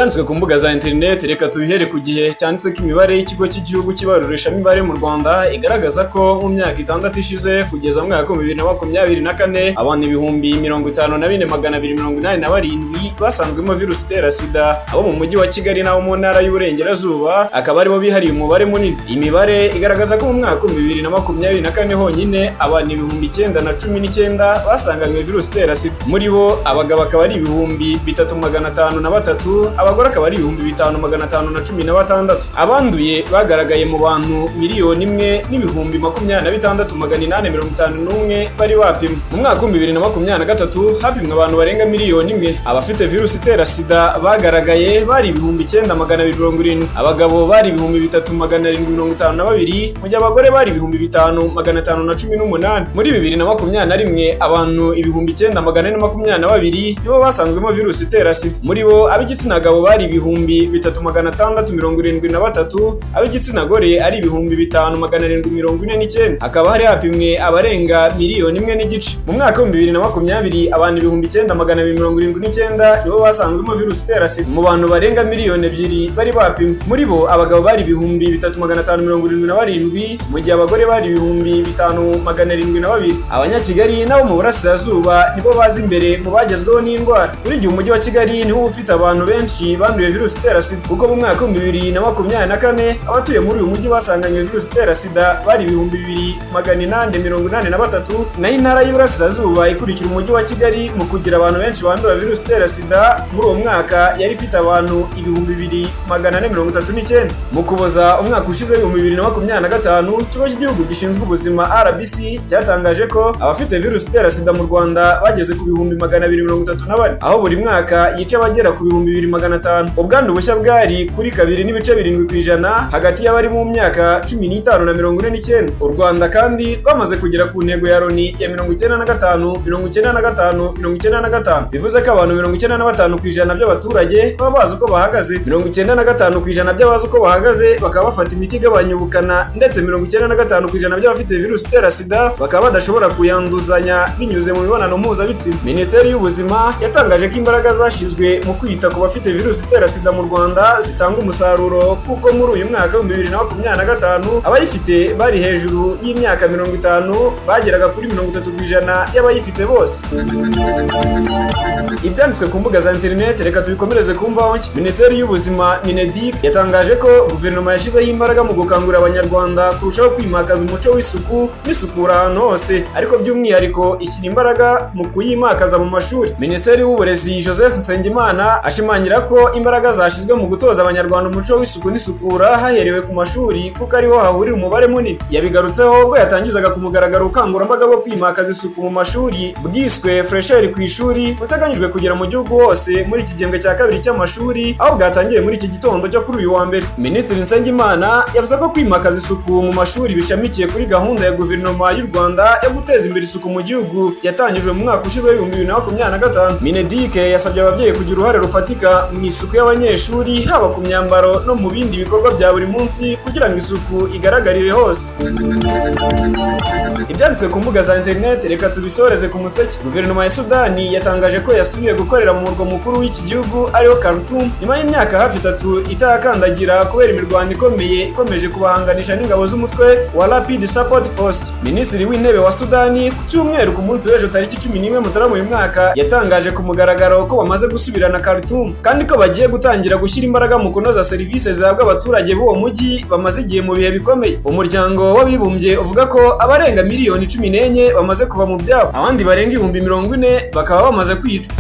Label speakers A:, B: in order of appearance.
A: Ibyanditswe ku mbuga za interineti reka tubihere ku Gihe cyanditse ko imibare y'Ikigo cy'Igihugu cy'Ibarurishamibare mu Rwanda igaragaza ko mu myaka 6 ishize kugeza mu mwaka wa 2024 abantu 54,287 basanzwemo virusi itera sida. Abo mu Mujyi wa Kigali n'abo mu Ntara y'Uburengerazuba akaba aribo bihariye umubare munini. Imibare igaragaza ko mu mwaka wa 2024 honyine abantu 9,019 basanganywe virusi itera sida. Muri bo abagabo akaba ari 3,503, abagore akaba ari 5,516. Abanduye bagaragaye mu bantu 1,026,851 bari bapimwe. Mu mwaka wa 2023 hapimwe abantu barenga 1 miliyoni. Abafite virusi itera sida bagaragaye bari 9,270. Abagabo bari 3,752, mu gihe abagore bari 5,518. Muri 2021 abantu 9,422 nibo basanzwemo virusi itera sida. Muri bo ab'igitsina gabo bari 3,673, ab'igitsina gore ari 5,749. Hakaba hari hapimwe abarenga 1.5 miliyoni. Mu mwaka wa 2020 abantu 9,279 nibo basanzwemo virusi itera sida mu bantu barenga 2 miliyoni bari bapimwe. Muri bo abagabo bari 3,577, mu gihe abagore bari 5,702. Abanyakigali n'abo mu Burasirazuba nibo baza imbere mu bagezweho n'indwara. Buri gihe Umujyi wa Kigali niwo ufite abantu benshi banduye virusi itera sida, kuko mu mwaka wa 2024 abatuye muri uyu mujyi basanganywe virusi itera sida bari 2,883. Naho Intara y'Iburasirazuba ikurikira Umujyi wa Kigali mu kugira abantu benshi bandura virusi itera sida, muri uwo mwaka yari ifite abantu 2,439. Mu Kuboza umwaka ushize 2025, Ikigo cy'Igihugu gishinzwe Ubuzima RBC cyatangaje ko abafite virusi itera sida mu Rwanda bageze ku 234,000, aho buri mwaka yica abagera ku 2,500. Ubwandu bushya bwari kuri 2.7% hagati y'abari mu myaka 15 na 49. U Rwanda kandi rwamaze kugera ku ntego ya Loni ya 95 95 95, bivuze ko abantu 95% by'abaturage baba bazi uko bahagaze, 95% by'abazi uko bahagaze bakaba bafata imiti igabanya ubukana, ndetse 95% by'abafite virusi itera sida bakaba badashobora kuyanduzanya binyuze mu mibonano mpuzabitsina. Minisiteri y'Ubuzima yatangaje ko imbaraga zashyizwe mu kwita ku bafite virusi itera sida mu Rwanda zitanga umusaruro, kuko muri uyu mwaka w'ibihumbi 2025 abayifite bari hejuru y'imyaka 50 bageraga kuri 30% y'abayifite bose. Ibyanditswe ku mbuga za interineti reka tubikomereze ku Mvaho Nshya. Minisiteri y'Ubuzima, MINEDUC, yatangaje ko guverinoma yashyizeho imbaraga mu gukangurira Abanyarwanda kurushaho kwimakaza umuco w'isuku n'isukura ahantu hose, ariko by'umwihariko ishyira imbaraga mu kuyimakaza mu mashuri. Minisitiri w'Uburezi Joseph Nsengimana ashimangira ko imbaraga zashyizwe mu gutoza Abanyarwanda umuco w'isuku n'isukura haherewe ku mashuri, kuko ariho hahurira umubare munini. Yabigarutseho ubwo yatangizaga ku mugaragaro ubukangurambaga bwo kwimakaza isuku mu mashuri bwiswe Fraîcheur ku Ishuri, buteganyijwe kugera mu gihugu hose muri iki gihembwe cya kabiri cy'amashuri, aho bwatangiye muri iki gitondo cyo kuri uyu wa mbere. Minisitiri Nsengimana yavuze ko kwimakaza isuku mu mashuri bishamikiye kuri gahunda ya Guverinoma y'u Rwanda yo guteza imbere isuku mu gihugu yatangijwe mu mwaka ushize wa 2025. MINEDUC yasabye ababyeyi kugira uruhare rufatika mu isuku y'abanyeshuri, haba ku myambaro no mu bindi bikorwa bya buri munsi, kugira ngo isuku igaragarire hose. Ibyanditswe ku mbuga za interineti reka tubisoreze ku Museke. Guverinoma ya Sudani yatangaje ko yasubiye gukorera mu murwa mukuru w'iki gihugu ariwo Khartoum, nyuma y'imyaka hafi 3 itahakandagira kubera imirwano ikomeye ikomeje kubahanganisha n'ingabo z'umutwe wa Rapid Support Force. Minisitiri w'Intebe wa Sudani ku cyumweru, ku munsi w'ejo tariki 11 Mutarama uyu mwaka, yatangaje ku mugaragaro ko bamaze gusubirana Khartoum, kandi ko bagiye gutangira gushyira imbaraga mu kunoza serivisi zihabwa abaturage b'uwo mujyi bamaze igihe mu bihe bikomeye. Umuryango w'Abibumbye uvuga ko abarenga 14 miliyoni bamaze kuva mu byabo, abandi barenga 40,000 bakaba bamaze kwicwa.